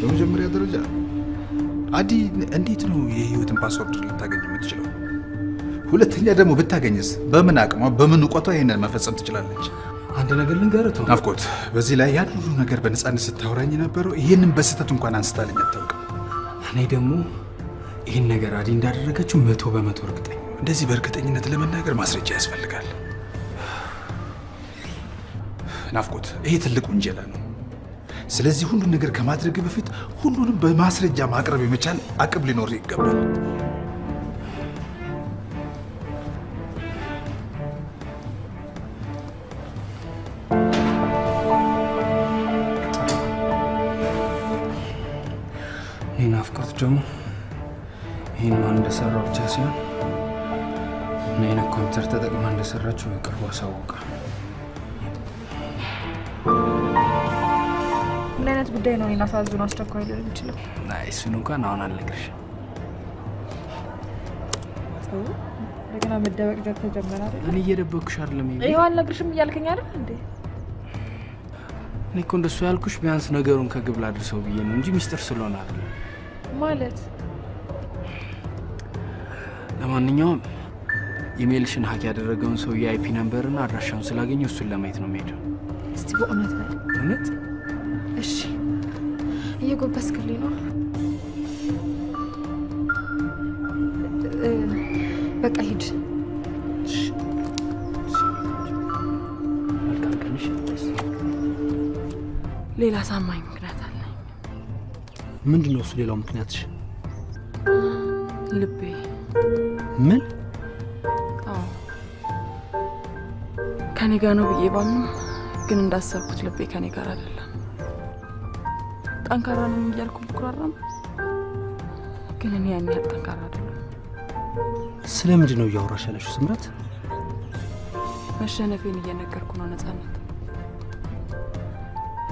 በመጀመሪያ ደረጃ አዲ እንዴት ነው የህይወትን password ልታገኝ የምትችለው? ሁለተኛ ደግሞ ብታገኝስ በምን አቅሟ በምን እውቀቷ ይሄንን መፈጸም ትችላለች? አንድ ነገር ልንገርህ ቶም። ናፍቆት፣ በዚህ ላይ ያን ሁሉ ነገር በነፃነት ስታወራኝ የነበረው ይህንን በስህተት እንኳን አንስታልኝ አታውቅም። እኔ ደግሞ ይህን ነገር አዲ እንዳደረገችው 100% እርግጠኛ። እንደዚህ በእርግጠኝነት ለመናገር ማስረጃ ያስፈልጋል። ናፍቆት፣ ይሄ ትልቅ ውንጀላ ነው። ስለዚህ ሁሉን ነገር ከማድረግ በፊት ሁሉንም በማስረጃ ማቅረብ የመቻል አቅም ሊኖር ይገባል። እኔ ናፍቆት ደግሞ ይህን ማን እንደሰራው ብቻ ሳይሆን ምን አይነት ኮምፒውተር ተጠቅማ እንደሰራችው በቅርቡ አሳውቃለሁ። ምን አይነት ጉዳይ ነው እኔን አሳዝኖ አስቸኳይ ሊሆን የሚችለው? አይ እሱን እንኳን አሁን አልነግርሽም። ጥሩ፣ እንደገና መደበቅ ተጀመረ አይደል? እኔ እየደበቅኩሽ አይደለም። ይኸው አልነግርሽም እያልከኝ አይደል እንዴ? እኔ እኮ እንደሱ ያልኩሽ ቢያንስ ነገሩን ከግብ ላድርሰው ብዬ ነው እንጂ ሚስጥር ስለሆነ አይደለም። ማለት? ለማንኛውም ኢሜልሽን hack ያደረገውን ሰው የ IP number ና አድራሻውን ስላገኘው እሱን ለማየት ነው የምሄደው። እስቲ በእውነት በል። እውነት? እሺ፣ እየጎበስክልኝ ነው። በቃ ሂድ። መልካም ቀንሽ። ሌላ ሳማኝ ምክንያት አለኝ። ምንድን ነው እሱ ሌላው ምክንያትሽ? ልቤ። ምን? አዎ ከኔ ጋር ነው ብዬ ባምንም ግን እንዳሰብኩት ልቤ ከኔ ጋር አይደለም። ጠንካራ ነኝ እያልኩ ብኩራራም ግን እኔ ያን ያህል ጠንካራ አይደለም። ስለምንድን ነው እያወራሽ ያለሽው ስምረት? መሸነፌን እየነገርኩ ነው ነፃነት።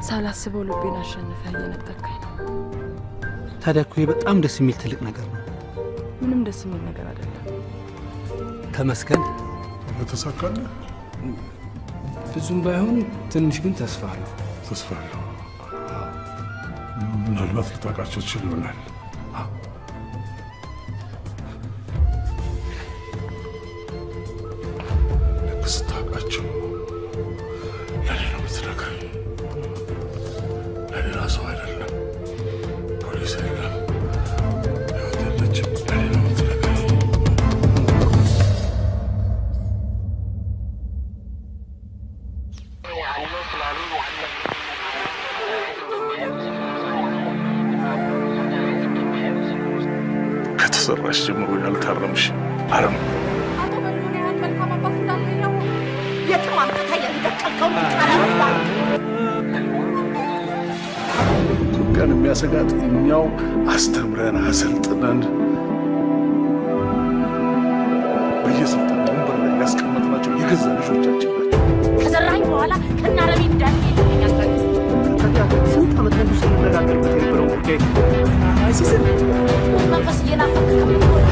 ሳላስበው ልቤን አሸንፈህ እየነጠቅከኝ ነው። ታዲያ እኮ ይሄ በጣም ደስ የሚል ትልቅ ነገር ነው። ምንም ደስ የሚል ነገር አይደለም። ተመስገን። ተሳካልህ? ብዙም ባይሆን ትንሽ ግን ተስፋ አለው። ተስፋ አለው። ምናልባት ልታውቃቸው ትችል ይሆናል። ልክ ስታውቃቸው ለእኔ ነው የምትነግረኝ፣ ለሌላ ሰው አይደለም። ፖሊስ የለም፣ ህይወት የለችም። ለእኔ ነው የምትነግረኝ። ከተሰራሽ ጀምሮ ያልታረምሽ አረም። አቶ በሪሁን ያህል መልካም አባት እንዳለ ያው የትም አምጥተህ የሚደቀልከውን ቃል ኢትዮጵያን የሚያሰጋት እኛው አስተምረን አሰልጥነን በየስልጣን ወንበር ላይ ያስቀመጥናቸው የገዛ ልጆቻችን ናቸው። ከዘራኝ በኋላ ከናረሚ እንዳለ ይለኛል። ስንት ዓመት ሙሉ ስንነጋገርበት የነበረው ጉዳይ መንፈስ እየናፈቅ ከምትሆን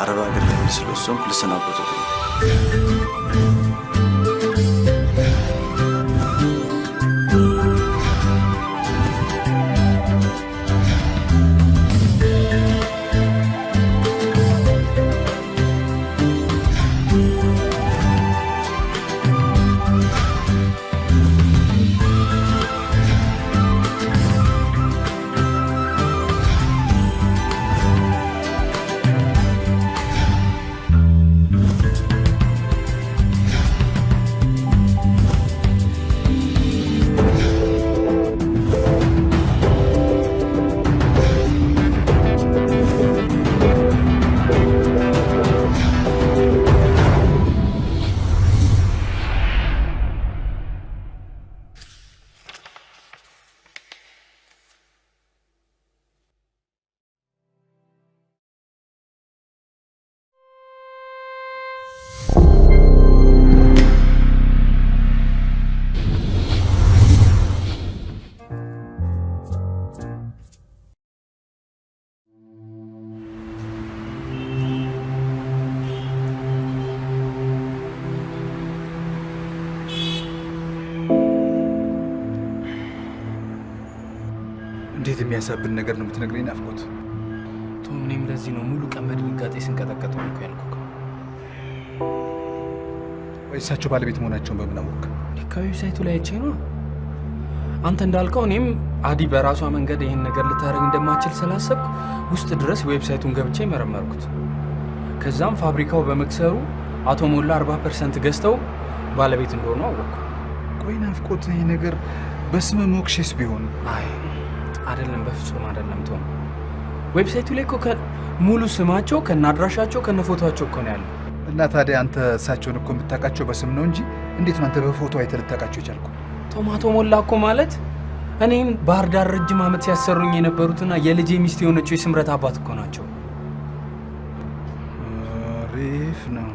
አረብ ሀገር ለመሄድ ስለወሰንኩ ልሰናበቶት ነው። የሚያሳብን ነገር ነው የምትነግረኝ ናፍቆት። ቶም፣ እኔም ለዚህ ነው ሙሉ ቀን በድንጋጤ ስንቀጠቀጥ ዋልኩ ያልኩህ። ወይ እሳቸው ባለቤት መሆናቸውን በምን አወቅህ? ከ website ኡ ላይ አይቼ ነው። አንተ እንዳልከው እኔም አዲ በራሷ መንገድ ይህን ነገር ልታደርግ እንደማትችል ስላሰብኩ ውስጥ ድረስ website ኡን ገብቼ መረመርኩት። ከዛም ፋብሪካው በመክሰሩ አቶ ሞላ 40% ገዝተው ባለቤት እንደሆኑ አወቅኩ። ቆይ ናፍቆት፣ ይህ ነገር በስመ ሞክሼስ ቢሆን? አይ አይደለም፣ በፍጹም አይደለም ቶም። website ኡ ላይ እኮ ሙሉ ስማቸው ከነአድራሻቸው ከነፎቶአቸው እኮ ነው ያለው። እና ታዲያ አንተ እሳቸውን እኮ የምታውቃቸው በስም ነው እንጂ እንዴት ነው አንተ በፎቶ አይተህ ልታውቃቸው የቻልከው? ቶም፣ አቶ ሞላ እኮ ማለት እኔም ባህር ዳር ረጅም ዓመት ሲያሰሩኝ የነበሩትና የልጄ ሚስት የሆነችው የስምረት አባት እኮ ናቸው። አሪፍ ነው።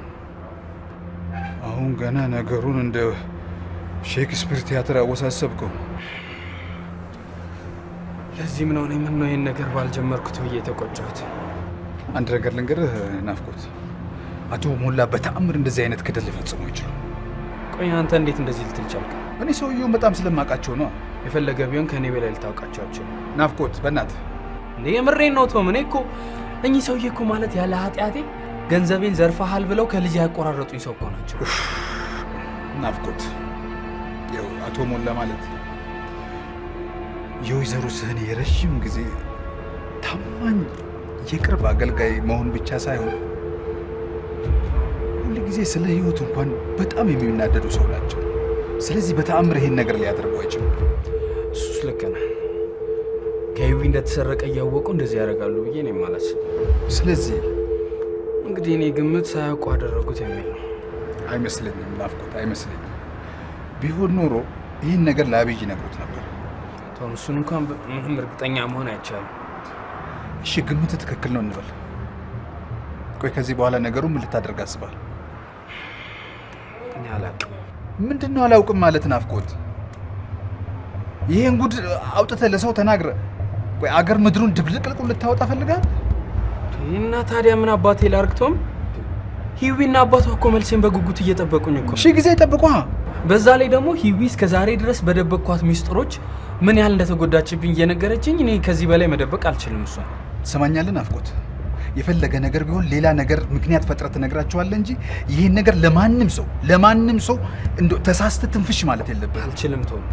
አሁን ገና ነገሩን እንደ ሼክስፒር ቲያትር አወሳሰብከው። ለዚህም ነው እኔ ምነው ይሄን ነገር ባልጀመርኩት ብዬ የተቆጨሁት። አንድ ነገር ልንገርህ ናፍቆት፣ አቶ ሞላ በተአምር እንደዚህ አይነት ክደት ሊፈጽሙ አይችሉም። ቆይ አንተ እንዴት እንደዚህ ልትል ቻልክ? እኔ ሰውየውን በጣም ስለማውቃቸው ነው። የፈለገ ቢሆን ከእኔ በላይ ልታውቃቸው አትችልም። ናፍቆት በእናትህ እንዴ፣ የምሬን ነው ቶም። እኔ እኮ እኚህ ሰውዬ እኮ ማለት ያለ ኃጢአቴ ገንዘቤን ዘርፈሃል ብለው ከልጅ ያቆራረጡኝ ሰው እኮ ናቸው። ናፍቆት፣ ያው አቶ ሞላ ማለት የወይዘሮ ስህን የረዥም ጊዜ ታማኝ የቅርብ አገልጋይ መሆን ብቻ ሳይሆን ሁል ጊዜ ስለ ህይወት እንኳን በጣም የሚናደዱ ሰው ናቸው። ስለዚህ በተአምር ይሄን ነገር ሊያደርጉ አይችሉም። እሱስ ልክ ነህ። ከህዊ እንደተሰረቀ እያወቁ እንደዚህ ያደርጋሉ ብዬ እኔም አላስብም። ስለዚህ እንግዲህ እኔ ግምት ሳያውቁ አደረጉት የሚል ነው። አይመስለኝም ናፍቆት፣ አይመስለኝም። ቢሆን ኖሮ ይህን ነገር ለአብይ ይነግሩት ነበር። ቶም፣ እሱን እንኳን ምንም እርግጠኛ መሆን አይቻልም። እሺ ግምት ትክክል ነው እንበል። ቆይ ከዚህ በኋላ ነገሩ ምን ልታደርግ አስባል? እኔ አላውቅም። ምንድነው አላውቅም ማለት ናፍቆት? ይሄን ጉድ አውጥተህ ለሰው ተናግረ ቆይ አገር ምድሩን ድብልቅልቁን ልታወጣ ፈልጋል? እና ታዲያ ምን አባቴ ላድርግ ቶም? ሂዊና አባቷ እኮ መልሴን በጉጉት እየጠበቁኝ እኮ። ሺህ ጊዜ ይጠብቋ። በዛ ላይ ደግሞ ሂዊ እስከ ዛሬ ድረስ በደበቅኳት ሚስጥሮች ምን ያህል እንደተጎዳችብኝ እየነገረችኝ እኔ ከዚህ በላይ መደበቅ አልችልም። እሷን ትሰማኛለህ ናፍቆት? የፈለገ ነገር ቢሆን ሌላ ነገር ምክንያት ፈጥረህ ትነግራቸዋለህ እንጂ ይሄን ነገር ለማንም ሰው እንደው ተሳስተህ ትንፍሽ ማለት የለብህም። አልችልም ቶም።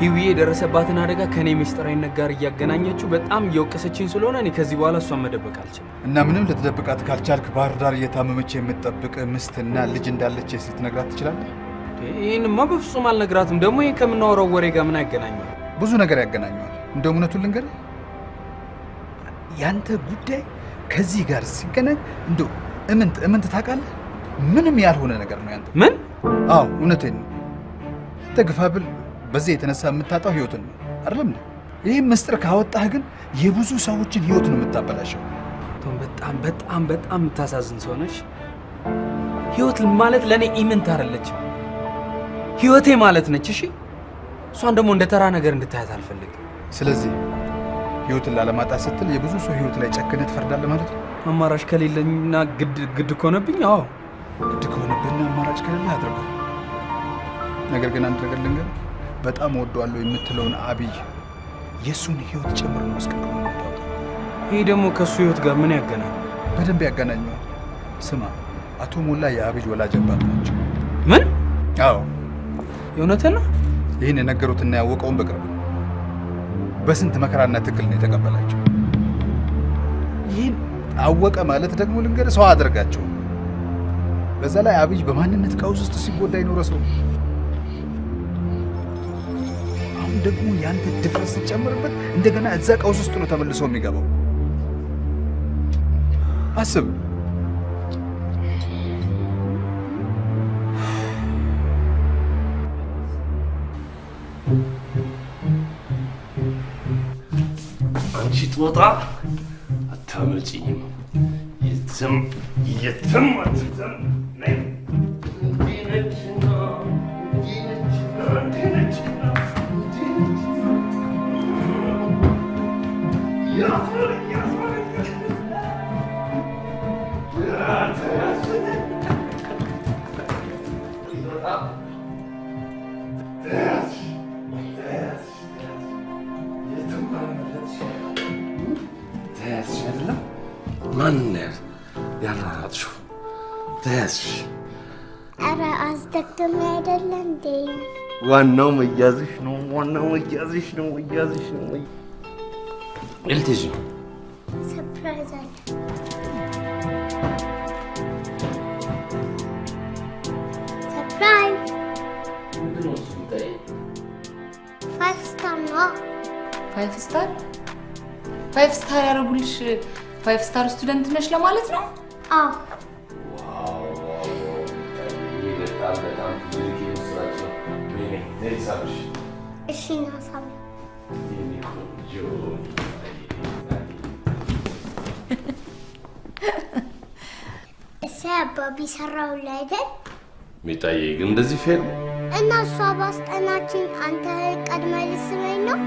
ሂዊ የደረሰባትን አደጋ ከኔ ሚስጥራዊነት ጋር እያገናኘችው በጣም እየወቀሰችኝ ስለሆነ እኔ ከዚህ በኋላ እሷን መደበቅ አልችልም። እና ምንም ልትደብቃት ካልቻልክ ባህር ዳር እየታመመች የምትጠብቅ ሚስትና ልጅ እንዳለች ስትነግራት ትችላለህ? ይሄንማ በፍጹም አልነግራትም። ደግሞ ይሄን ከምናወራው ወሬ ጋር ምን ያገናኘዋል? ብዙ ነገር ያገናኘዋል። እንደውም እውነቱን ልንገርህ፣ ያንተ ጉዳይ ከዚህ ጋር ሲገናኝ እንደው እምንት ታውቃለህ፣ ምንም ያልሆነ ነገር ነው ያንተ። ምን? አዎ እውነቴን ነው። አንተ ግፋ ብል በዚህ የተነሳ የምታጣው ህይወትን ነው አይደለም እንዴ? ይህ ምስጢር ካወጣህ ግን የብዙ ሰዎችን ህይወት ነው የምታበላሸው። ቶም፣ በጣም በጣም በጣም የምታሳዝን ሰው ነሽ። ህይወት ማለት ለእኔ ኢምንት አይደለችም፣ ህይወቴ ማለት ነች። እሺ፣ እሷን ደግሞ እንደ ተራ ነገር እንድታያት አልፈልግም። ስለዚህ ህይወትን ላለማጣት ስትል የብዙ ሰው ህይወት ላይ ጨክነህ ትፈርዳለህ ማለት ነው። አማራጭ ከሌለኝና ግድ ከሆነብኝ፣ አዎ ግድ ከሆነብህና አማራጭ ከሌለ አድርገው። ነገር ግን አንድ ነገር ልንገርህ፣ በጣም እወደዋለሁ የምትለውን አብይ የእሱን ህይወት ጭምር ነው እስከ የምታወጣው። ይሄ ደግሞ ከእሱ ህይወት ጋር ምን ያገናኘዋል? በደንብ ያገናኘዋል። ስማ፣ አቶ ሞላ የአብይ ወላጅ አባት ናቸው። ምን? አዎ የእውነትህን ነው? ይህን የነገሩትና ያወቀውን በቅርብ ነው። በስንት መከራና ትግል ነው የተቀበላቸው። ይህን አወቀ ማለት ደግሞ ልንገርህ፣ ሰው አደርጋቸው። በዛ ላይ አብይ በማንነት ቀውስ ውስጥ ሲጎዳ የኖረ ሰው፣ አሁን ደግሞ ያንተ ድፍረት ስትጨምርበት እንደገና እዛ ቀውስ ውስጥ ነው ተመልሶ የሚገባው። አስብ። አንቺ ጦጣ አታመጪኝም። የትም የትም አትዘም። ነይ። እንዲህ ነችና እንዲህ ነችና እንዲህ ነችና እንዲህ ነችና ያስበለኝ ያስበለኝ ጦጣ ተያዝሽ ተያዝሽ ተያዝሽ የትም ተያዝሽ አይደለም? ማን ያራራጥሽው? ተያዝሽ። ኧረ አስደግሜ አይደለ እንዴ? ዋናው መያዝሽ ነው። ዋናው መያዝሽ ነው። መያዝሽ ነው። ልትይዥ ነው? Surprise አለ። Surprise! Five star ነው። Five star? Five star ያደረጉልሽ five star student ነሽ ለማለት ነው? አዎ። እሺ ና ሳሚ። እሰይ አባቢ ሰራሁልህ አይደል? ሚጣዬ ግን እንደዚህ fair ነው? እና እሷ ባስጠናችን አንተ ቀድመህ ልትስመኝ ነው?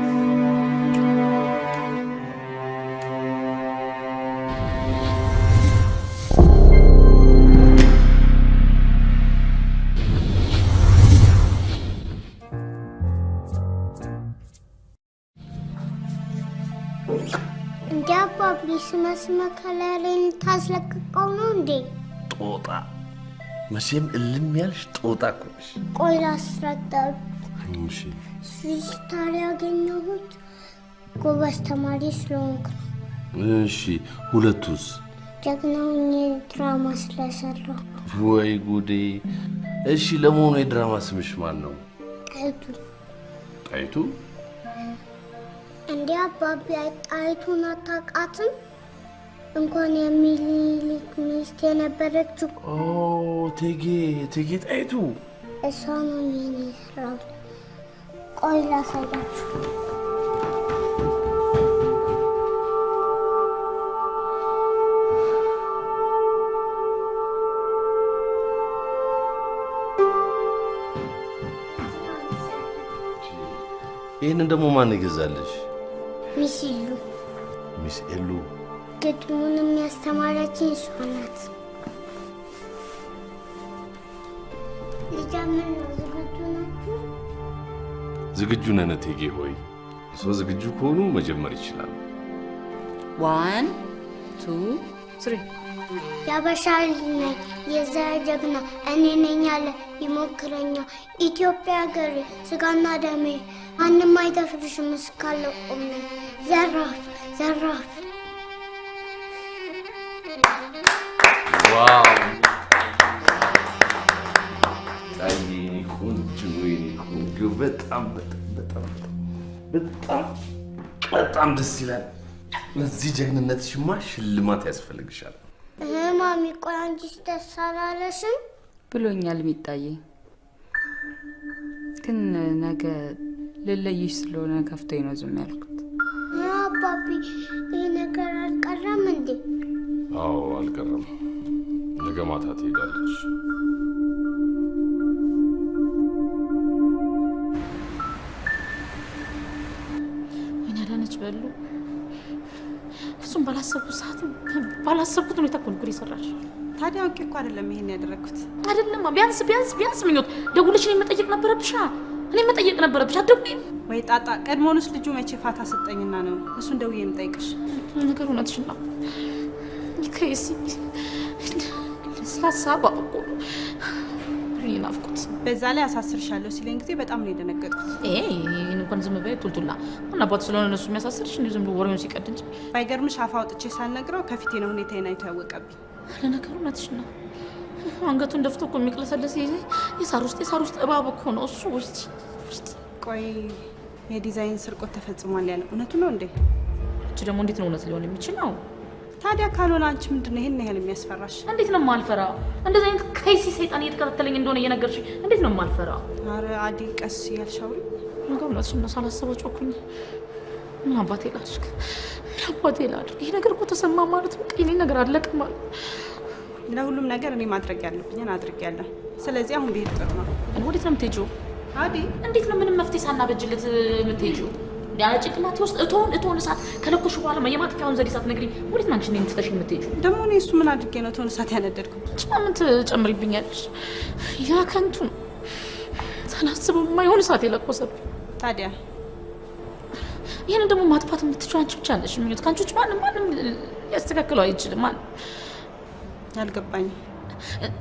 እንዴ አባቢ ስመ ስመ ከለሬን ታስለቅቀው ነው እንዴ? ጦጣ መቼም እልም ያልሽ ጦጣ እኮ ነሽ። ቆይ ላስረዳው። እሺ። Three star ያገኘሁት ጎበዝ ተማሪ ስለሆንኩ ነው። እሺ፣ ሁለቱስ? ጀግና ሆኜ ድራማ ስለሰራሁ። ወይ ጉዴ! እሺ፣ ለመሆኑ የድራማ ስምሽ ማን ነው? ጣይቱ። ጣይቱ? እንዴ አባቢ ጣይቱን አታውቃትም? እንኳን የሚኒሊክ ሚስት የነበረችው ኦ እቴጌ እቴጌ ጣይቱ እሷ ነው ይሄን የሰራሁት። ቆይ ላሳያችሁ። ይህንን ደግሞ ማን ይገዛልሽ? Miss ኤሉ። Miss ኤሉ ግጥሙን የሚያስተማረችኝ እሷ ናት። ልጀምር ነው። ዝግጁ ናችሁ? ዝግጁ ነን እቴጌ ሆይ። እርስዎ ዝግጁ ከሆኑ መጀመር ይችላሉ። 1 2 3 የአበሻ ልጅ ነኝ የዛ ጀግና እኔ ነኝ ያለ ይሞክረኛ። ኢትዮጵያ ሀገሬ ስጋና ደሜ ማንም አይደፍርሽም እስካለ ቆሜ። ዘራፍ ዘራፍ። Wow ጣይ ቆንጆ የኔ ቆንጆ በጣም በጣም በጣም በጣም በጣም ደስ ይላል። ለዚህ ጀግንነትሽማ ሽልማት ያስፈልግሻል። ማሚ ቆይ አንቺስ ደስ አላለሽም? ብሎኛል ሚጣዬ። ግን ነገ ልለይሽ ስለሆነ ከፍቶኝ ነው ዝም ያልኩት። አባቢ ይህ ነገር አልቀረም እንዴ? አዎ አልቀረም። ነገ ማታ ትሄዳለች። ወይኔ አዳነች በሉ ፍጹም ባላሰብኩት ሰዓት ባላሰብኩት ሁኔታ እኮ ነው ጉድ የሰራሽ። ታዲያ አውቄ እኮ አይደለም ይሄን ያደረግኩት። አይደለም ቢያንስ ቢያንስ ቢያንስ ምኞት ደውለሽ እኔን መጠየቅ ነበረብሽ። እኔን መጠየቅ ነበረብሽ። አትደውይም ወይ ጣጣ። ቀድሞውንስ ልጁ መቼ ፋታ ሰጠኝና ነው እሱን ደውዬ የምጠይቅሽ? ነገር እውነትሽን ነው። ከይሲ ለስላሳ እባብ እኮ ነው ናፍቆት። በዛ ላይ አሳስርሻለሁ ሲለኝ ጊዜ በጣም ነው የደነገጥኩት። ይሄን እንኳን ዝም በይ ቱልቱላ። ማን አባቱ ስለሆነ እነሱ የሚያሳስርሽ እንዲሁ ዝም ብሎ ወሬውን ሲቀድ እንጂ። ባይገርምሽ አፍ አውጥቼ ሳልነግረው ከፊቴ ነው ሁኔታዬን አይቶ ያወቀብኝ። ለነገሩ እውነትሽን ነው። አንገቱን ደፍቶ እኮ የሚቅለሰለስ የሳር ውስጥ እባብ እኮ ነው እሱ። ውስጥ ቆይ የዲዛይን ስርቆት ተፈጽሟል ያለው እውነቱ ነው እንዴ? እቺ ደግሞ እንዴት ነው እውነት ሊሆን የሚችለው? ታዲያ ካልሆነ አንቺ ምንድነው ይሄን ያህል የሚያስፈራሽ? እንዴት ነው የማልፈራው? እንደዚህ አይነት ከይሲ ሰይጣን እየተከታተለኝ እንደሆነ እየነገርሽኝ እንዴት ነው የማልፈራው? ኧረ አዲ ቀስ እያልሽ አውሪ። ነገሩ እውነትሽን ነው። ሳላስበው ጮኩኝ። ምን አባቴ ላድርግ? ምን አባቴ ላድርግ? ይሄ ነገር እኮ ተሰማ ማለት በቃ የእኔ ነገር አለቀ ማለት። ለሁሉም ነገር እኔ ማድረግ ያለብኝን አድርጌያለሁ። ስለዚህ አሁን ብሄድ ጥሩ ነው። ወዴት ነው የምትሄጂው? አዲ እንዴት ነው ምንም መፍትሄ ሳናበጅለት የምትሄጂው? ጭንቅላቴ ውስጥ እቶን እሳት ከለኮሽ በኋላ የማጥፊያውን ዘዴ ሳትነግሪኝ ወዴት ነው አንቺ እኔን ትተሽኝ የምትሄጂው? ደግሞ እኔ እሱ ምን አድርጌ ነው እቶን እሳት ያነደድኩት? ምን ትጨምሪብኛለሽ? ያ ከንቱ ነው ሳላስበው የማይሆን እሳት የለኮሰብኝ። ታዲያ ይሄንን ደግሞ ማጥፋት የምትችይው አንቺ ብቻ ነሽ ምኞት። ካንቺ ውጭ ማንም ማንም ሊያስተካክለው አይችልም። ማንም። አልገባኝም።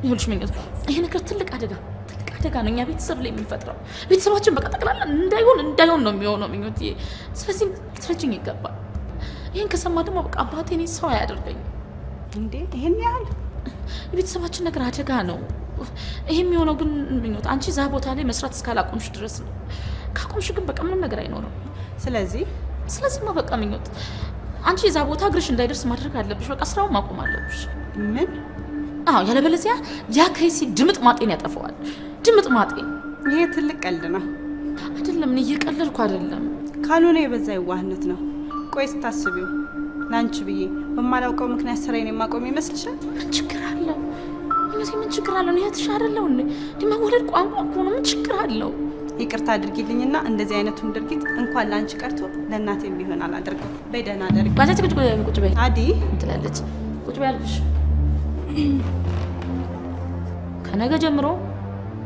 ይኸውልሽ ምኞት፣ ይሄ ነገር ትልቅ አደጋ ትልቅ አደጋ ነው እኛ ቤተሰብ ላይ የሚፈጥረው። ቤተሰባችን በቃ ጠቅላላ እንዳይሆን እንዳይሆን ነው የሚሆነው ምኞት። ስለዚህ ልትረጂኝ ይገባል። ይሄን ከሰማ ደግሞ በቃ አባቴ እኔን ሰው አያደርገኝም። እንዴ ይሄን ያህል የቤተሰባችን ነገር አደጋ ነው። ይሄ የሚሆነው ግን ምኞት አንቺ እዛ ቦታ ላይ መስራት እስካላቆምሽ ድረስ ነው። ካቆምሽ ግን በቃ ምንም ነገር አይኖርም። ስለዚህማ በቃ ምኞት አንቺ እዛ ቦታ እግርሽ እንዳይደርስ ማድረግ አለብሽ። በቃ ስራውን ማቆም አለብሽ። ምን? አዎ፣ ያለበለዚያ ያ ከይሲ ድምጥ ማጤን ያጠፋዋል። ድምጥ ማጤን። ይሄ ትልቅ ቀልድ ነው። አይደለም፣ እኔ እየቀለድኩ አይደለም። ካልሆነ የበዛ የዋህነት ነው። ቆይ ስታስቢው ላንቺ ብዬ በማላውቀው ምክንያት ስራዬን የማቆም ይመስልሻል? ምን ችግር አለው? ምኞቴ ምን ችግር አለው? እኔ እህትሽ አይደለሁ እንዴ? መወለድ ቋንቋ እኮ ነው። ምን ችግር አለው? ይቅርታ አድርጊልኝና እንደዚህ አይነቱን ድርጊት እንኳን ላንቺ ቀርቶ ለእናቴም ቢሆን አላደርግም። በይ ደህና አደርጊ። ባጃጅ ቁጭ በይ፣ ቁጭ በይ አዲ ትላለች። ቁጭ በይ አልኩሽ። ከነገ ጀምሮ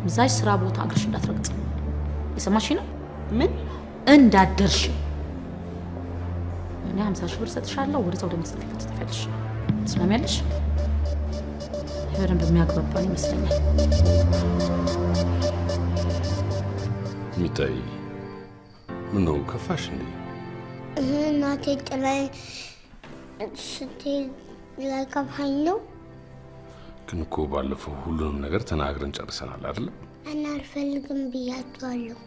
እዛች ስራ ቦታ እግርሽ እንዳትረግጥ። የሰማሽ ነው? ምን እንዳትደርሺ። እኔ 50 ሺህ ብር እሰጥሻለሁ። ወደዛ ወደምትጽፊበት ትጽፊያለሽ። ትስማሚያለሽ? ይሄ በደንብ የሚያግባባን ይመስለኛል። ሚጣይ ምነው ከፋሽ እንዴ? እናቴ ጥላኝ ስትሄድ ላይከፋኝ ነው። ግን እኮ ባለፈው ሁሉንም ነገር ተናግረን ጨርሰናል አይደል? እና አልፈልግም ብያቸዋለሁ።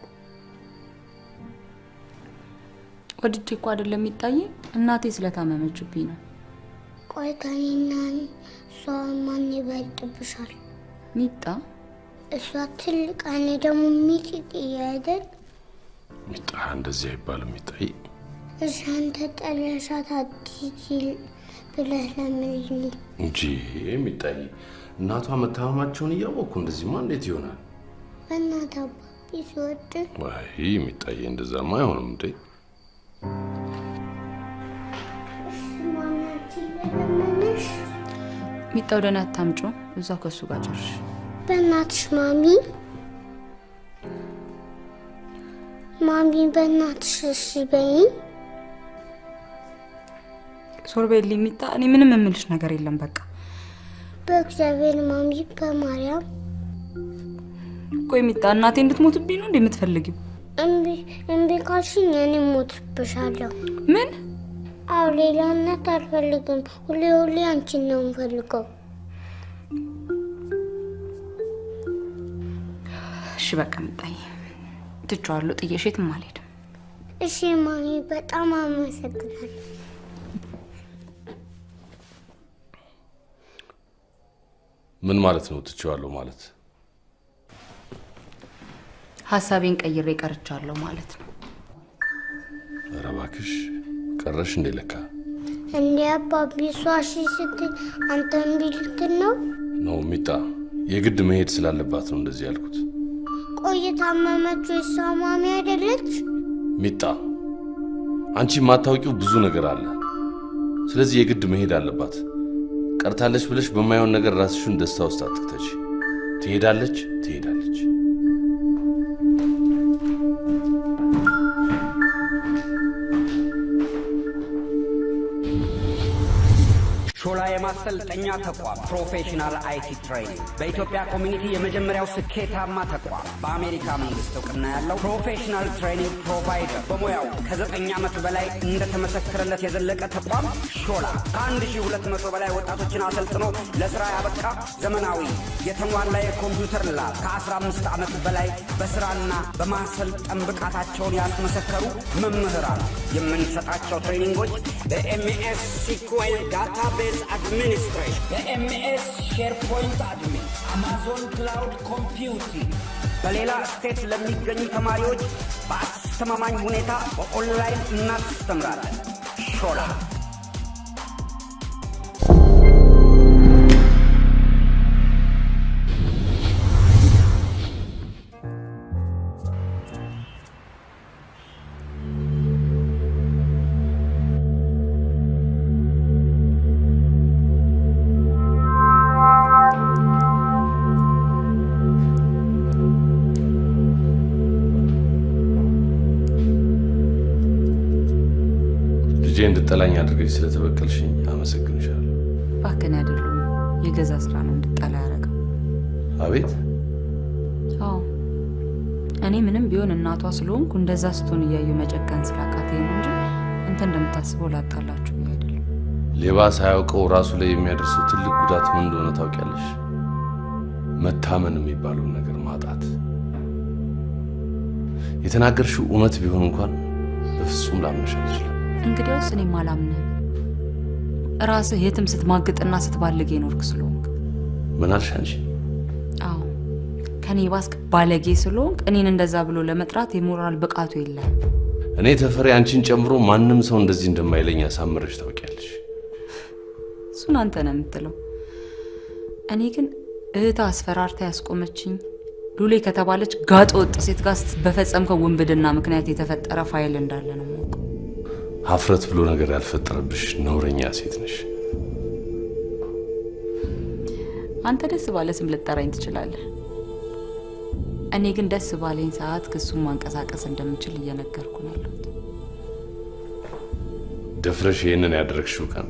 ወድጄ እኮ አይደለም የሚታይ፣ እናቴ ስለታመመችብኝ ነው። ቆይ ከእኔና እሷ ማን ይበልጥብሻል? ሚጣ። እሷ ትልቅ፣ እኔ ደግሞ ሚጢጥዬ አይደል? ሚጣ እንደዚህ አይባልም ሚጣይ። እሺ አንተ ጠለሻት አትሂጂ ብለህ ለምን እንጂ ሚጣይ፣ እናቷ መታመማቸውን እያወቅኩ እንደዚህማ እንዴት ይሆናል? በእናትህ አባቢ ስወድ። ወይ ሚጣይ እንደዛማ አይሆንም እንዴ። ሚጣ ወደ እኔ አታምጪው፣ እዛው ከእሱ ጋር ጨርሽ። በእናትሽ ማሚ፣ ማሚ በእናትሽ እሺ በይኝ። ዞር በይልኝ ሚጣ፣ እኔ ምንም የምልሽ ነገር የለም። በቃ በእግዚአብሔር ማሚ፣ በማርያም። ቆይ ሚጣ፣ እናቴ እንድትሞትብኝ ነው እንዴ የምትፈልጊው? እምቢ እምቢ ካልሽኝ እኔ እሞትብሻለሁ። ምን? አዎ ሌላ እናት አልፈልግም። ሁሌ ሁሌ አንቺን ነው የምፈልገው። እሺ በቃ ሚጣዬ፣ ትቼዋለሁ። ጥዬሽ የትም አልሄድም። እሺ ማሚ፣ በጣም አመሰግናለሁ። ምን ማለት ነው ትቼዋለሁ ማለት? ሀሳቤን ቀይሬ ቀርቻለሁ ማለት ነው። ኧረ እባክሽ ቀረሽ እንዴ? ለካ እንዴ አባቢ፣ እሷ እሺ ስትል አንተ እምቢ ልትል ነው? ነው ሚጣ፣ የግድ መሄድ ስላለባት ነው እንደዚህ ያልኩት። ቆይ የታመመችው የእሷ ማሚ አይደለች? ሚጣ፣ አንቺ የማታውቂው ብዙ ነገር አለ። ስለዚህ የግድ መሄድ አለባት። ቀርታለች ብለሽ በማይሆን ነገር ራስሽን ደስታ ውስጥ አትክተች። ትሄዳለች፣ ትሄዳለች። ሾላ የማሰልጠኛ ተቋም professional IT training በኢትዮጵያ community የመጀመሪያው ስኬታማ ተቋም፣ በአሜሪካ መንግስት እውቅና ያለው professional training provider፣ በሙያው ከ9 ዓመት በላይ እንደተመሰከረለት የዘለቀ ተቋም ሾላ ከ1200 በላይ ወጣቶችን አሰልጥኖ ለስራ ያበቃ ዘመናዊ የተሟላ የኮምፒውተር lab፣ ከ15 ዓመት በላይ በስራና በማሰልጠን ብቃታቸውን ያስመሰከሩ መምህራን። የምንሰጣቸው training ኦች በ MS SQL database administration፣ በ MS SharePoint admin፣ Amazon cloud computing። በሌላ state ለሚገኙ ተማሪዎች በአስተማማኝ ሁኔታ በኦንላይን እናስተምራለን። ሾላ። እንድጠላኝ አድርገሽ ስለተበቀልሽኝ አመሰግንሻለሁ። እባክህን አይደለም የገዛ ስራ ነው እንድጠላ ያደረገው። አቤት። አዎ እኔ ምንም ቢሆን እናቷ ስለሆንኩ እንደዛ ስትሆን እያየሁ መጨከን ስላቃተኝ ነው እንጂ አንተ እንደምታስበው ላጣላችሁ ብዬ አይደለም። ሌባ ሳያውቀው ራሱ ላይ የሚያደርሰው ትልቅ ጉዳት ምን እንደሆነ ታውቂያለሽ? መታመን የሚባለውን ነገር ማጣት። የተናገርሽው እውነት ቢሆን እንኳን በፍጹም ላምንሽ አልችልም። እንግዲያውስ እኔም አላምንህም። ራስህ የትም ስትማግጥና ስትባልግ የኖርክ ስለሆንክ። ምን አልሽ አንቺ? አዎ ከኔ ባስክ ባለጌ ስለሆንክ እኔን እንደዛ ብሎ ለመጥራት የሞራል ብቃቱ የለህም። እኔ ተፈሪ አንቺን ጨምሮ ማንም ሰው እንደዚህ እንደማይለኝ አሳምረሽ ታውቂያለሽ። እሱን አንተ ነህ የምትለው። እኔ ግን እህታ አስፈራርታ ያስቆመችኝ ሉሌ ከተባለች ጋጥ ወጥ ሴት ጋር በፈጸምከው ውንብድና ምክንያት የተፈጠረ ፋይል እንዳለ ነው የማውቀው። ሀፍረት ብሎ ነገር ያልፈጠረብሽ ነውረኛ ሴት ነሽ። አንተ ደስ ባለ ስም ልትጠራኝ ትችላለህ። እኔ ግን ደስ ባለኝ ሰዓት ክሱን ማንቀሳቀስ እንደምችል እየነገርኩ ነው ያለሁት። ደፍረሽ ይሄንን ያደረግሽው ቀን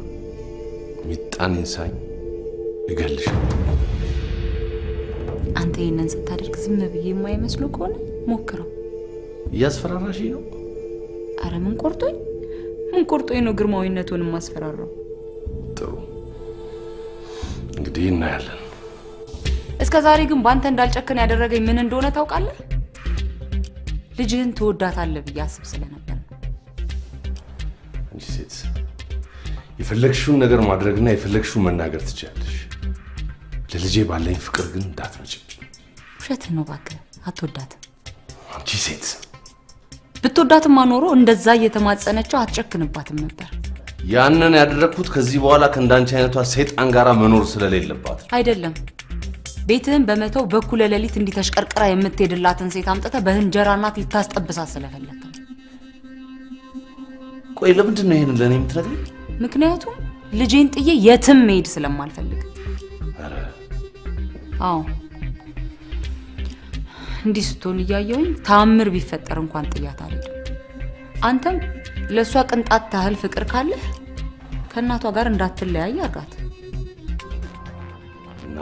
ሚጣን ይንሳኝ እገልሻለሁ። አንተ ይሄንን ስታደርግ ዝም ብዬ የማይመስሉ ከሆነ ሞክረው። እያስፈራራሽኝ ነው? አረ ምን ቆርጦኝ ነው ግርማዊነቱን የማስፈራራው? ጥሩ እንግዲህ እናያለን። እስከ ዛሬ ግን ባንተ እንዳልጨክን ያደረገኝ ምን እንደሆነ ታውቃለህ? ልጅህን ትወዳታለህ ብዬ አስብ ስለነበር ነው። አንቺ ሴት የፈለግሽውን ነገር ማድረግና የፈለግሽውን መናገር ትችያለሽ። ለልጄ ባለኝ ፍቅር ግን እንዳትመጭብኝ። ውሸትህን ነው እባክህ፣ አትወዳትም። አንቺ ሴት ብትወዳትማ ኖሮ እንደዛ እየተማጸነችው አትጨክንባትም ነበር። ያንን ያደረግኩት ከዚህ በኋላ ከእንዳንቺ አይነቷ ሰይጣን ጋራ መኖር ስለሌለባት አይደለም። ቤትህን በመተው በኩለ ሌሊት እንዲህ ተሽቀርቅራ የምትሄድላትን ሴት አምጥተህ በእንጀራ እናት ልታስጠብሳት ስለፈለግክ ነው። ቆይ ለምንድን ነው ይሄንን ለእኔ የምትነግሪኝ? ምክንያቱም ልጄን ጥዬ የትም መሄድ ስለማልፈልግ። ኧረ አዎ እንዲህ ስትሆን እያየሁኝ ተአምር ቢፈጠር እንኳን ጥያት አልሄድም። አንተም ለእሷ ቅንጣት ታህል ፍቅር ካለህ ከእናቷ ጋር እንዳትለያይ አድርጋት። እና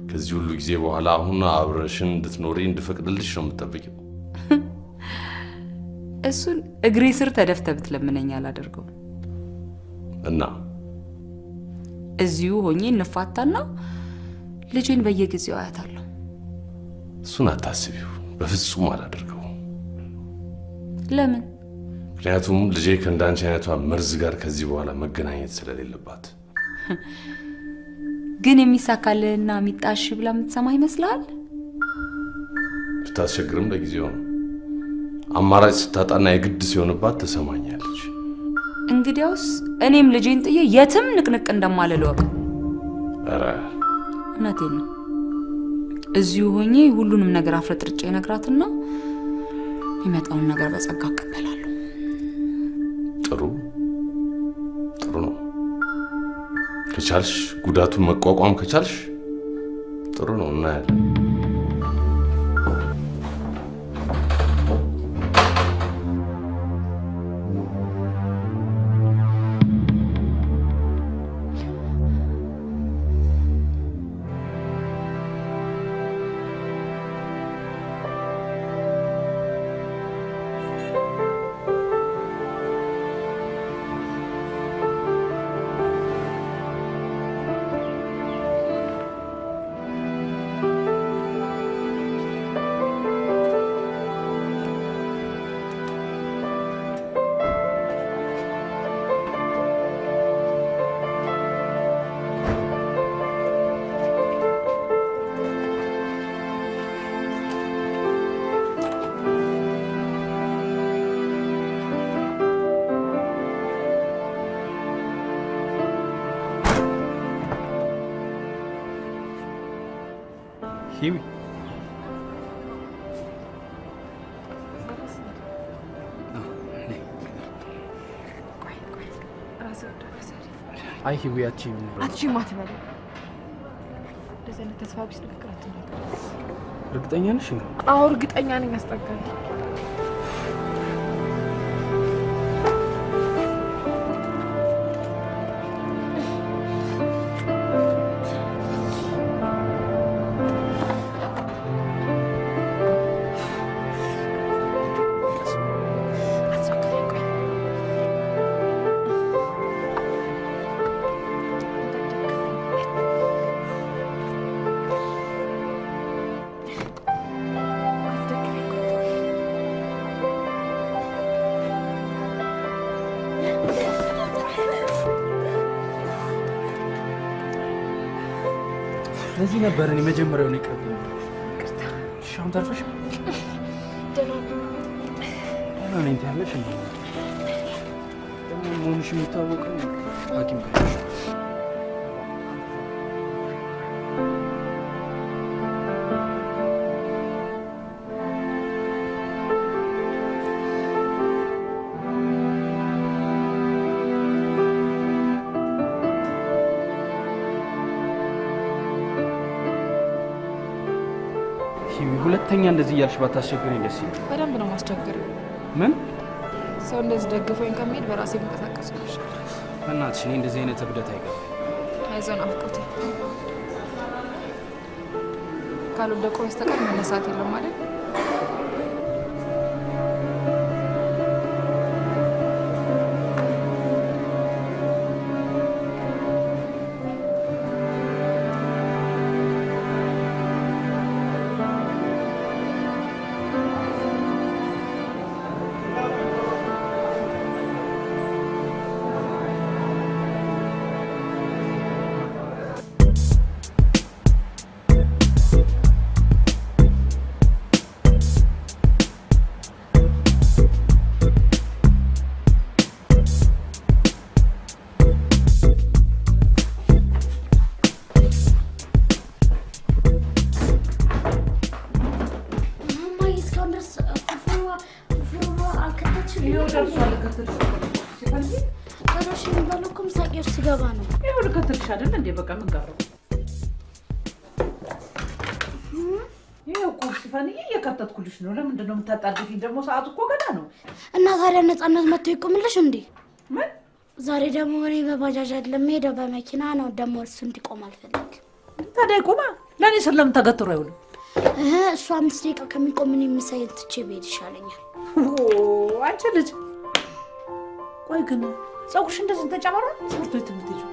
ከዚህ ሁሉ ጊዜ በኋላ አሁን አብረሽን እንድትኖሪ እንድፈቅድልሽ ነው የምትጠብቂው? እሱን እግሬ ስር ተደፍተህ ብትለምነኝ አላደርገውም። እና እዚሁ ሆኜ እንፋታና ልጄን በየጊዜው አያታለሁ። እሱን አታስቢው፣ በፍጹም አላደርገውም። ለምን? ምክንያቱም ልጄ ከእንዳንቺ አይነቷ መርዝ ጋር ከዚህ በኋላ መገናኘት ስለሌለባት። ግን የሚሳካልህና ሚጣሽ ብላ የምትሰማ ይመስልሃል? ብታስቸግርም ለጊዜው ነው። አማራጭ ስታጣና የግድ ሲሆንባት ትሰማኛለች። እንግዲያውስ እኔም ልጄን ጥዬ የትም ንቅንቅ እንደማልል እወቅ። ኧረ እውነቴን ነው። እዚሁ ሆኜ ሁሉንም ነገር አፍረጥርጬ ነግራትና የሚመጣውን ነገር በጸጋ እቀበላለሁ። ጥሩ ጥሩ ነው። ከቻልሽ ጉዳቱን መቋቋም ከቻልሽ ጥሩ ነው። እናያለን። ሂዊ አይ ሂዊ አትችይም አትችይም አትበለኝ። እንደዚህ አይነት ተስፋ ቢስ ንግግር አትናገር። እርግጠኛ ነሽ? አዎ እርግጠኛ ነኝ። አስጠጋልኝ። ለዚህ ነበር እኔ መጀመሪያውን ይቅርብኝ። ይቅርታ። እሺ አሁን ተርፈሻል? ደህና ነኝ። ደህና ነኝ ትያለሽ እንዴ? ደግሞ መሆንሽ የሚታወቀው ሐኪም ጋር ነሽ። ሁለተኛ እንደዚህ እያልሽ ባታስቸግረኝ ደስ ይለኛል። በደንብ ነው ማስቸግረው። ምን ሰው እንደዚህ ደግፎኝ ከሚሄድ በራሴ ብንቀሳቀስ ነው የሚሻለው። በእናትሽ እኔ እንደዚህ አይነት እብደት አይገባም። አይዞህ ናፍቆቴ፣ ካልወደቁ በስተቀር መነሳት የለም አይደል? በቃ ምን ቀረው? ይኸው እኮ ሲፋንዬ እየከተትኩልሽ ነው። ለምንድን ነው የምታጣድፊኝ? ደግሞ ሰዓቱ እኮ ገና ነው። እና ታዲያ ነፃነት መጥቶ ይቆምልሽ እንዴ? ምን ዛሬ ደግሞ እኔ በባጃጅ አይደለም የምሄደው በመኪና ነው። ደግሞ እሱ እንዲቆም አልፈልግም። ታዲያ ይቆማ። ለእኔ ስር ለምን ተገትሮ አይውልም? እሱ 5 ደቂቃ ከሚቆም እኔ ምሳዬን ትቼ ብሄድ ይሻለኛል። አንቺ ልጅ ቆይ ግን ፀጉርሽ እንደዚህ ተጨማራ ትምህርት ቤት የምትሄጂው?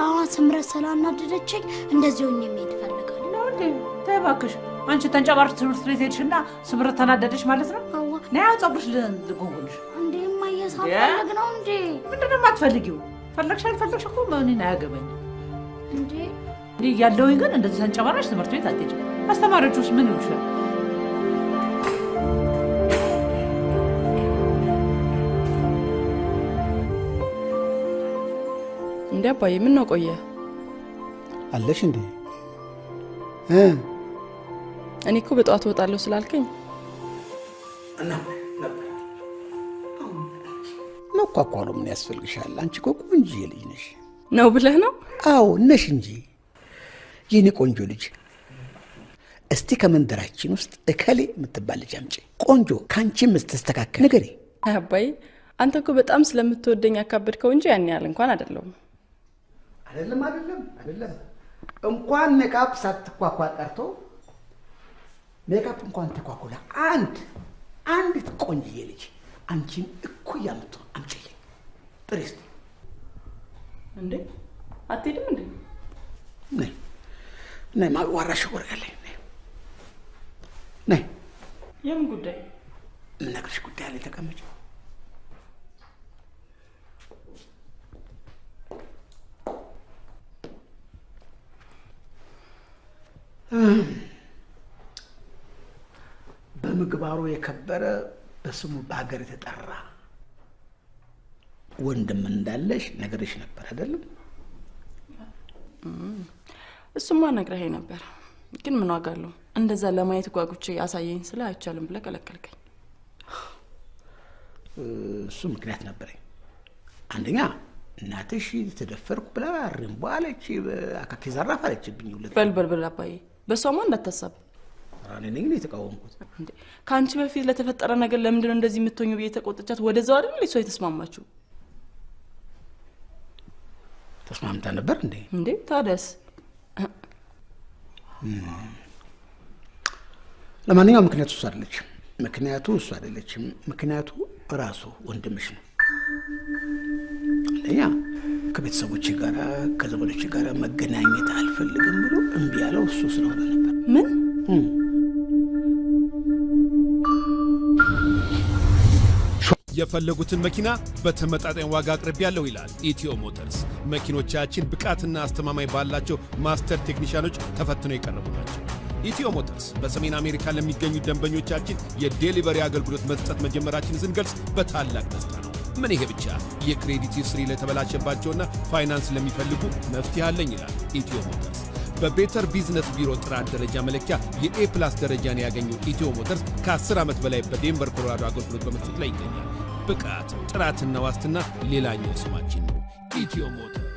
አሁን ስምረት ስላናደደችኝ እንደዚህ ሆኜ መሄድ እፈልጋለሁ። ነው እንዴ? ተይ እባክሽ። አንቺ ተንጨባርሽ ትምህርት ቤት ሄድሽና ስምረት ተናደደች ማለት ነው? ነይ አሁን ፀጉርሽ ልጎንጉንሽ። እንዴ እማዬ ሳልፈልግ ነው እንዴ? ምንድን ነው የማትፈልጊው? ፈለግሽ አልፈለግሽ እኮ እኔን አያገባኝም። እንዴ እኔ እያለሁኝ ግን እንደዚህ ተንጨባርሽ ትምህርት ቤት አትሄጂም። አስተማሪዎቹስ ምን ይሉሻል? እንዴ አባዬ ምን ነው ቆየ? አለሽ እንዴ? እኔ እኮ በጠዋት እወጣለሁ ስላልከኝ እና ነበር። መኳኳሉ ምን ያስፈልግሻል? አንቺ እኮ ቆንጆ ልጅ ነሽ። ነው ብለህ ነው? አዎ ነሽ እንጂ የኔ ቆንጆ ልጅ። እስቲ ከመንደራችን ውስጥ እከሌ የምትባል ልጅ አምጪ፣ ቆንጆ ካንቺ የምትስተካከል ንገሪ። አባዬ አንተ እኮ በጣም ስለምትወደኝ አካበድከው እንጂ ያን ያህል እንኳን አይደለሁም። አይደለም አይደለም አይደለም። እንኳን ሜካፕ ሳትኳኳል ቀርቶ ሜካፕ እንኳን ተኳኩላ አንዲት ቆንጆዬ ልጅ አንቺን እኩያ የምትሆን አምጪልኝ። ጥሪ እስቲ። እንዴ አትሄድም እንዴ? ነይ ነይ፣ ማዋራሽ ወሬ አለኝ። ነይ። የምን ጉዳይ? የምነግርሽ ጉዳይ አለ። ተቀመጪ። በምግባሩ የከበረ በስሙ በሀገር የተጠራ ወንድም እንዳለሽ ነገርሽ ነበር አይደለም? እሱማ ነግረኸኝ ነበር፣ ግን ምን ዋጋ አለው? እንደዛ ለማየት ጓጉቼ አሳየኝ ስለ አይቻልም ብለህ ከለከልከኝ። እሱ ምክንያት ነበረኝ። አንደኛ እናትሽ ተደፈርኩ ብላ ርምቦ አለች፣ አካኪ ዘራፍ አለችብኝ። በል በል በል አባዬ፣ በሷማ እንዳታሳብ። እኔ ነኝ የተቃወምኩት። እንዴ ከአንቺ በፊት ለተፈጠረ ነገር ለምንድን ነው እንደዚህ የምትሆኚው ብዬ ተቆጥቻት ወደዛው አይደል እሷ የተስማማችው? ተስማምታ ነበር እንዴ? እንዴ ታዲያስ። ለማንኛውም ምክንያቱ እሱ አይደለችም። ምክንያቱ እሱ አይደለችም። ምክንያቱ ራሱ ወንድምሽ ነው። አንደኛ ከቤተሰቦቼ ጋር ከዘመዶቼ ጋር መገናኘት አልፈልግም ብሎ እምቢ ያለው እሱ ስለሆነ ነበር። ምን? የፈለጉትን መኪና በተመጣጣኝ ዋጋ አቅርቤያለሁ ይላል ኢትዮ ሞተርስ። መኪኖቻችን ብቃትና አስተማማኝ ባላቸው master ቴክኒሽያኖች ተፈትነው የቀረቡ ናቸው። ኢትዮ ሞተርስ በሰሜን አሜሪካ ለሚገኙ ደንበኞቻችን የ delivery አገልግሎት መስጠት መጀመራችንን ስንገልጽ በታላቅ ደስታ ነው። ምን ይሄ ብቻ፣ የ credit history ለተበላሸባቸውና ፋይናንስ ለሚፈልጉ መፍትሄ አለኝ ይላል ኢትዮ ሞተርስ። በ Better Business Bureau ጥራት ደረጃ መለኪያ የ A+ ደረጃን ያገኘው ኢትዮ ሞተርስ ከ10 ዓመት በላይ በዴንቨር ኮሎራዶ አገልግሎት በመስጠት ላይ ይገኛል። ብቃት፣ ጥራትና ዋስትና ሌላኛው ስማችን ነው። ኢትዮ ሞተርስ።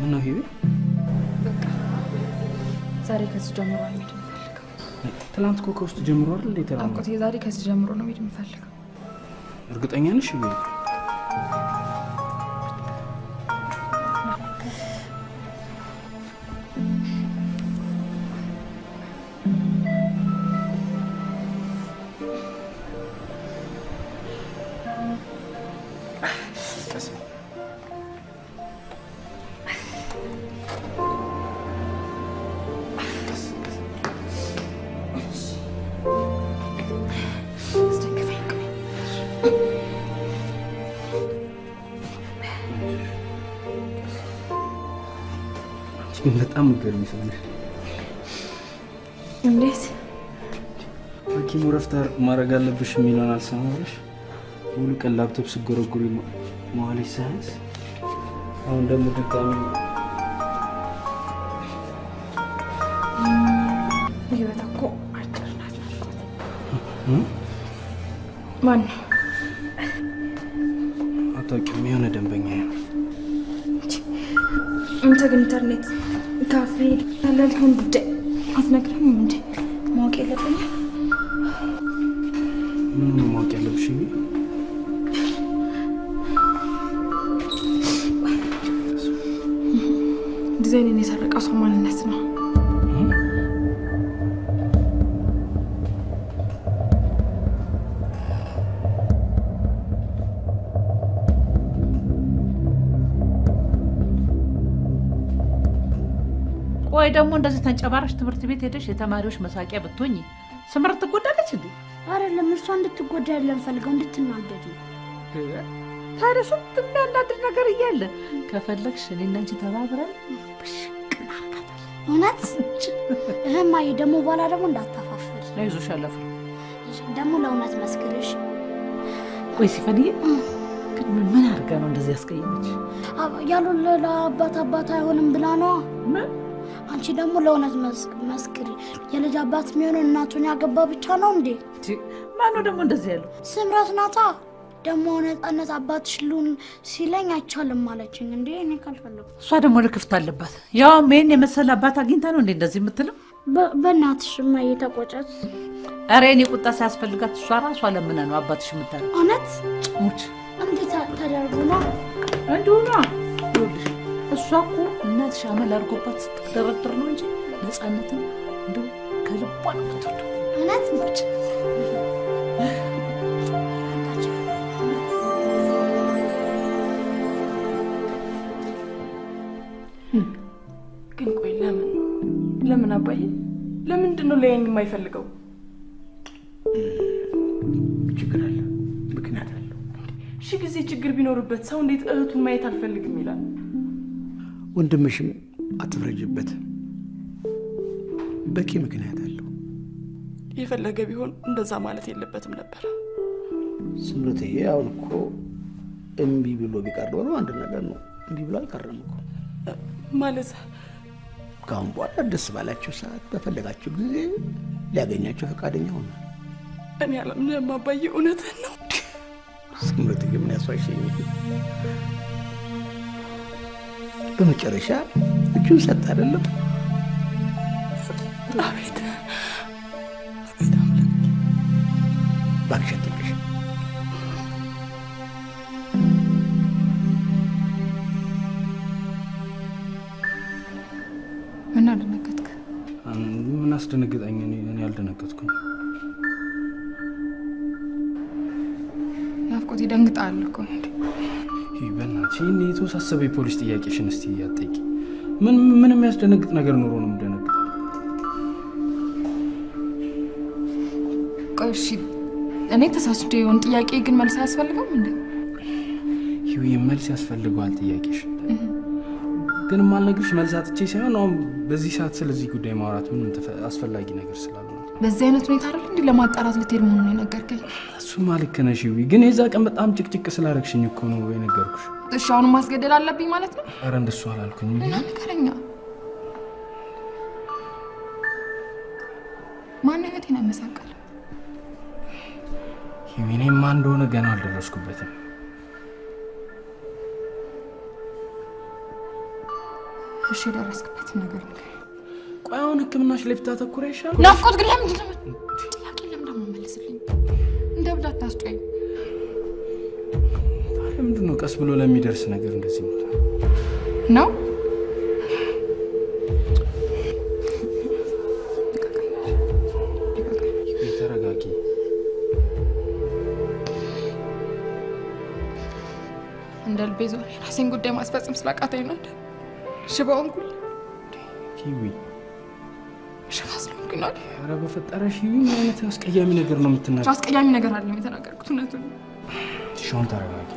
ምን ነው ሂዊ? በቃ ዛሬ ከዚህ ጀምሮ ነው መሄድ የምፈልገው። ትናንት እኮ ከውስጥ ጀምሮ አይደል እንዴ ተራው? አቆቴ ዛሬ ከዚህ ጀምሮ ነው መሄድ የምፈልገው። እርግጠኛ ነሽ ሂዊ? በጣም ገርሚ ሰው ነሽ። እንዴት? ሐኪሙ እረፍት ማድረግ አለብሽ የሚለውን አልሰማሁሽ። ሙሉ ቀን ላፕቶፕ ስጎረጉሪ መዋልሽ ሳያንስ አሁን ደግሞ ድጋሚ ህይወት እኮ አጭር ናት። ማን ነው? አታውቂውም። የሆነ ደንበኛ ነው። አንተ ግን ኢንተርኔት ካፌ ያላልከውን ጉዳይ አትነግረኝም እንዴ? ማወቅ የለብኝም? ምን ነው ማወቅ ያለብሽ? ዲዛይንን የሰረቀው ሰው ማንነት ነው። ቆይ ደግሞ እንደዚህ ተንጨባረሽ ትምህርት ቤት ሄደሽ የተማሪዎች መሳቂያ ብትሆኚ ስምረት ትጎዳለች እንዴ? አይደለም፣ እሷ እንድትጎዳ አይደለም ፈልገው እንድትናደድ ነው። ታዲያ ስንት የሚያናድድ ነገር እያለ ከፈለግሽ እኔና አንቺ ተባብረን ብሽቅ እናርጋታለን። እውነት እህማዬ፣ ደግሞ በኋላ ደግሞ እንዳታፋፍር። አይዞሽ፣ አላፍርም። ደግሞ ለእውነት መስክርሽ። ቆይ ሲፈንዬ ግን ምን አድርጋ ነው እንደዚህ ያስቀየመች? ያልወለደ አባት አባት አይሆንም ብላ ነዋ። ምን? አንቺ ደግሞ ለእውነት መስክሪ። የልጅ አባት የሚሆነው እናቱን ያገባ ብቻ ነው እንዴ? ማነው ደግሞ እንደዚህ ያለው? ስምረት ናታ። ደግሞ ነፃነት አባትሽ ሉን ሲለኝ አይቻልም አለችኝ። እንዴ እኔ ካልፈለኩ። እሷ ደግሞ ልክፍት አለባት። ያው ምን የመሰለ አባት አግኝታ ነው እንዴ እንደዚህ የምትለው? በእናትሽ እማዬ ተቆጨት። ኧረ እኔ ቁጣ ሳያስፈልጋት እሷ ራሷ ለምና ነው አባትሽ የምታለው። እውነት ሙች እንዴት ተደርጎ ነው? እንዲሁ ነው። ይኸውልሽ እሷ እኮ እናትሽ አመል አድርጎባት ስትደረድር ነው እንጂ ነፃነትን እንደው ከልቧ ነው የምትወደው። እውነት ሙች። ግን ቆይ ለምን ለምን አባዬ ለምንድን ነው ሊያየኝ የማይፈልገው? ችግር አለ፣ ምክንያት አለው። ሺህ ጊዜ ችግር ቢኖርበት ሰው እንዴት እህቱን ማየት አልፈልግም ይላል? ወንድምሽም አትፍረጅበት፣ በቂ ምክንያት አለው። የፈለገ ቢሆን እንደዛ ማለት የለበትም ነበር። ስምረትዬ፣ አሁን እኮ እምቢ ብሎ ቢቀር ኖሮ አንድ ነገር ነው። እምቢ ብሎ አልቀረም እኮ። ማለት ከአሁን በኋላ ደስ ባላችሁ ሰዓት በፈለጋችሁ ጊዜ ሊያገኛችሁ ፈቃደኛ ሆኗል። እኔ አላምንም አባዬ፣ እውነትህን ነው። ስምረትዬ፣ ምን ያስዋሸኝ? በመጨረሻ እጁን ሰጠ አይደለም? አቤት አቤት አምላክ፣ እባክሽ አትልቅሽ። ያስደነግጠኝ? እኔ አልደነገጥኩም። ናፍቆት ይደንግጣል እኮ። ይህ በእናትሽ ይህን የተወሳሰበ የፖሊስ ጥያቄሽን እስቲ አትጠይቂ። ምን ምን የሚያስደነግጥ ነገር ኖሮ ነው የምደነግጠው? ቆይ እሺ፣ እኔ ተሳስቼ የሆነ ጥያቄ ግን መልስ አያስፈልገውም እንዴ? ይህ መልስ ያስፈልገዋል ጥያቄሽ። ግን የማልነግርሽ መልስ አጥቼ ሳይሆን አሁን በዚህ ሰዓት ስለዚህ ጉዳይ ማውራት ምንም አስፈላጊ ነገር ስላልሆነ። በዚህ አይነት ሁኔታ አይደል እንዴ ለማጣራት ልትሄድ መሆኑን የነገርከኝ? እሱማ ልክ ነሽ ይዊ፣ ግን የዛ ቀን በጣም ጭቅጭቅ ስላደረግሽኝ እኮ ነው የነገርኩሽ። እሺ አሁን ማስገደል አለብኝ ማለት ነው? ኧረ እንደሱ አላልኩኝ። እና ንገረኛ፣ ማነው ህይወቴን ያመሳቀለ? ይዊ፣ እኔማ እንደሆነ ገና አልደረስኩበትም። እሺ የደረስክበትን ነገር ንገረኝ። ቆይ አሁን ሕክምናሽ ላይ ብታተኩሪ አይሻልም? ናፍቆት ግን ለምንድን ነው ጥያቄ ለምን ደግሞ መልስልኝ? እንደ እብድ አታስጮኸኝ። ታዲያ ምንድን ነው ቀስ ብሎ ለሚደርስ ነገር እንደዚህ ነው? ተረጋጊ። እንደ ልቤ ዞር የራሴን ጉዳይ ማስፈጸም ስላቃተኝ ነው አይደል? ሽባ ሆንኩኝ። ሂዊ ሽባ ስለሆንኩኝ ነው አይደል? ኧረ በፈጠረሽ ሂዊ፣ ምን አይነት አስቀያሚ ነገር ነው የምትናገሪው? አስቀያሚ ነገር አይደለም የተናገርኩት፣ እውነቱን ነው። እሺ አሁን ተረጋጊ።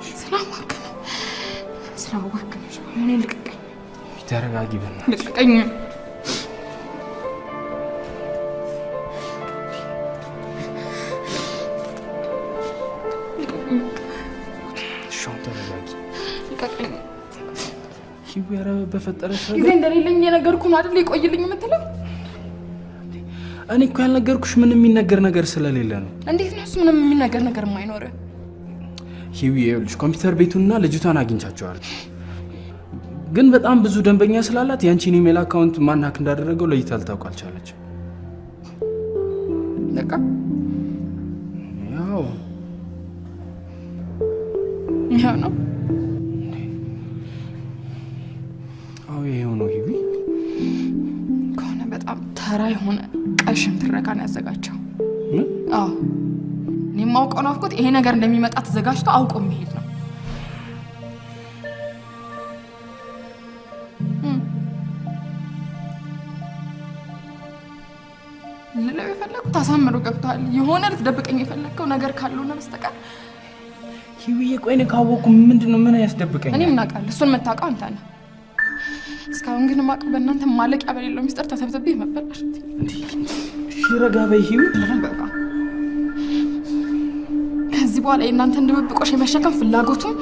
ስላዋክነ ሽባ መሆኔን ልቀቀኝ። ተረጋጊ በእናትሽ ልቀቀኝ። እሺ አሁን ተረጋጊ። ልቀቀኝ። ሂዊ፣ ኧረ በፈጠረሽ ጊዜ እንደሌለኝ የነገርኩህ ነው አይደል? ይቆይልኝ የምትለው እኔ እኮ ያልነገርኩሽ ምንም የሚነገር ነገር ስለሌለ ነው። እንዴት ነው እሱ ምንም የሚነገር ነገር የማይኖርህ? ሂዊ፣ ይኸውልሽ ኮምፒውተር ቤቱንና ልጅቷን አግኝቻቸዋለሁ። ግን በጣም ብዙ ደንበኛ ስላላት ያንቺን email account ማን hack እንዳደረገው ለይታ ልታውቅ አልቻለችም። በቃ ያው ይኸው ነው። አዎ ይኸው ነው ሂዊ። ከሆነ በጣም ተራ የሆነ ቀሽም ትረካን ያዘጋጀው። ምን? አዎ እኔ የማውቀው ናፍቆት ይሄ ነገር እንደሚመጣ ተዘጋጅቶ አውቆ የሚሄድ ነው። ልለው የፈለኩት አሳምሮ ገብቷል። የሆነ ልትደብቀኝ የፈለግከው ነገር ካልሆነ በስተቀር ሂዊዬ፣ ቆይ እኔ ካወቅኩ ምንድን ነው ምን ያስደብቀኛል? እኔ ምን አውቃለሁ? እሱን የምታውቀው አንተ ነህ። እስካሁን ግን የማውቀው በእናንተ ማለቂያ በሌለው ሚስጥር ተሰብስቤ መበላሸት። እሺ ረጋ በይ ሂዊ። ተረጋጋ። ከዚህ በኋላ የእናንተን ድብብቆሽ የመሸከም ፍላጎቱም